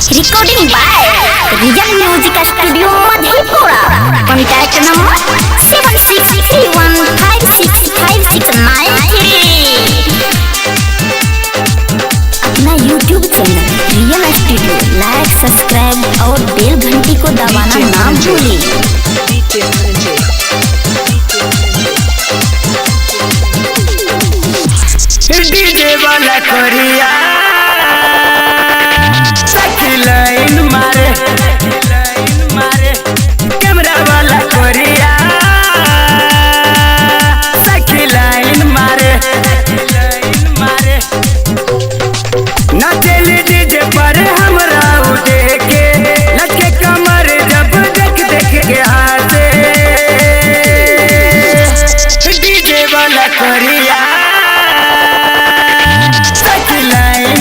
Recording by real music studio Madhepura. Contact number 7631565693। अपना YouTube channel real studio like, subscribe और बेल घंटी को दबाना ना भूलें। डीजे वाला कोरिया सखी लाइन मारे, कैमरा वाला कोरिया सखी लाइन मारे। नाचेल डीजे पर हमरा उ देखे, लटके कमर जब देख देख के हाथे। डीजे वाला कोरिया सखी line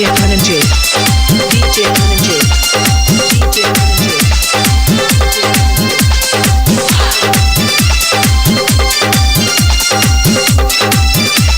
DJ Dhananjay. DJ Dhananjay. DJ Dhananjay. DJ Dhananjay.